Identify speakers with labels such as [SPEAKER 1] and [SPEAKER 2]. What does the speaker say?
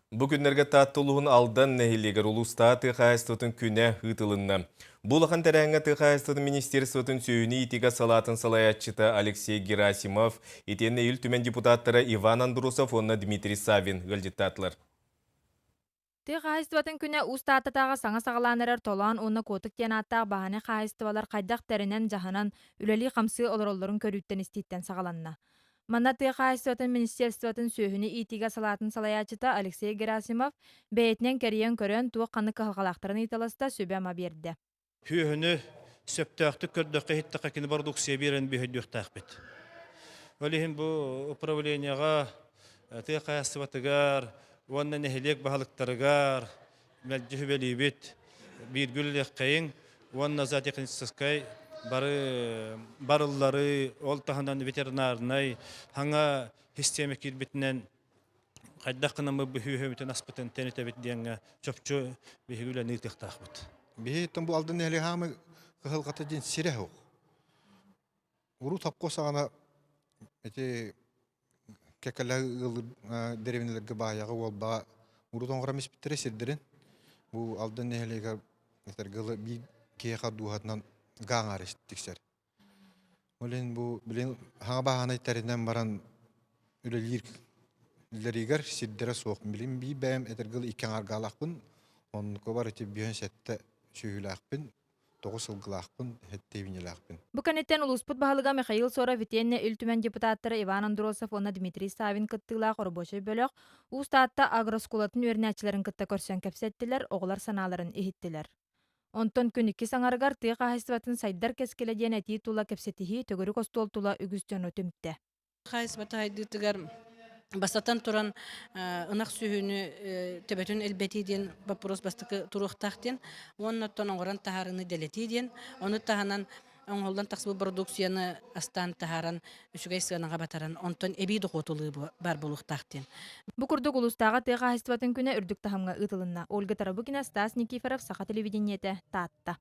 [SPEAKER 1] Бу күннэргэ Таатта улууһун Алдан нэһилиэгэр улуустааҕы тыа хаһаайыстыбатын күнэ ыытылынна. Бу улахан тэрээһиҥҥэ тыа хаһаайыстыбатын министерствотын сүөһүнү иитиигэ салаатын салайааччыта Алексей Герасимов, итиэннэ Ил Түмэн депутаттара Иван Андросов уонна Дмитрий Саввин ыалдьыттаатылар.
[SPEAKER 2] Тыа хаһаайыстыбатын күнэ Уус Тааттатааҕы саҥа саҕалаан эрэр Толоон уонна Куотук диэн ааттаах бааһынай хаһаайыстыбалар хайдах тэринэн-дьаһанан, үлэлии-хамсыы олороллорун көрүүттэн-истииттэн саҕаланна. Манна тыа хаһаайыстыбатын министерствотын сүөһүнү иитиигэ салаатын салайааччыта Алексей Герасимов бэйэтинэн кэрийэн көрөн, туох-ханнык кыһалҕалаахтарын ыйыталаста, сүбэ-ама биэрдэ.
[SPEAKER 3] Сүөһүнү сөптөөхтүк көрдөххө-иһиттэххэ кини бородууксуйа биэрэн бүһүйдүөхтээхпит. Ол иһин бу управлениеҕа тыа хаһаайыстыбатыгар уонна нэһилиэк баһылыктарыгар мэлдьи сүбэлиибит, бииргэ үлэлиэххэйиҥ уонна зоотехническай бары барыллары, ол таһынан ветеринарнай саҥа систиэмэ киирбитинэн хайдах гынаммыт быһыы аспытын тэнитэбит диэҥҥэ чопчу биһиги үлэни ыытыахтаахпыт.
[SPEAKER 4] Биһи бу Алдан нэһилиэгэ хаамы кыһалҕата диэн сирэ суох. Урут хопко саҕана ити кэккэлэһэ ыаллар дэриэбинэлэргэ баайаҕа уолбаҕа урут оҥорон испиттэрэ сирдэрин бу Алдан нэһилиэгэр этэргэ дылы биир киһиэхэ дууһатынан гаа тиксэр. Ол иһин бу билин хаҥа бааһынай тэринэн баран үлэлиир үлэлэригэр сирдэрэ суох. Билин биир бэйэм этэргэ дылы икки аҥааргаалаахпын, оннука бар ити бүһүн сэттэ сүөһүлээхпин тоҕус сылгылаахпын, эттэбинэлээхпин.
[SPEAKER 2] Бу кэнниттэн улууспут баһылыга Михаил Соров итиэннэ Ил Түмэн депутаттара Иван Андросов уонна Дмитрий Савин кыттыылаах оробуочай бөлөх Уус Таатта агрооскуолатын үөрэнээччилэрин кытта көрсөн кэпсэттилэр, оҕолор санааларын иһиттилэр. Онтон күн иккис аҥарыгар тыа хаһаайыстыбатын сайдар кэскилэ диэн этии тула кэпсэтиһии төгүрүк остуол тула үгүс дьону түмтэ.
[SPEAKER 5] Хаһаайыстыбата сайдыытыгар бастатан туран ынах сүөһүнү төбөтүн элбэтии диэн боппуруос бастакы туруохтаах диэн уонна оттон оҥорон таһаарыыны дэлэтии диэн ону таһынан оҥоһуллан тахсыбыт бородууксуйаны астаан таһааран үчүгэй сыанаҕа батаран онтон эбии дохуотулуу баар буолуохтаах диэн.
[SPEAKER 2] Бу курдук улуустааҕы тыа хаһаайыстыбатын күнэ үрдүк таһымҥа ыытылынна. Ольга Тарабукина, Стас Никифоров, Саха телевидениетэ, Таатта.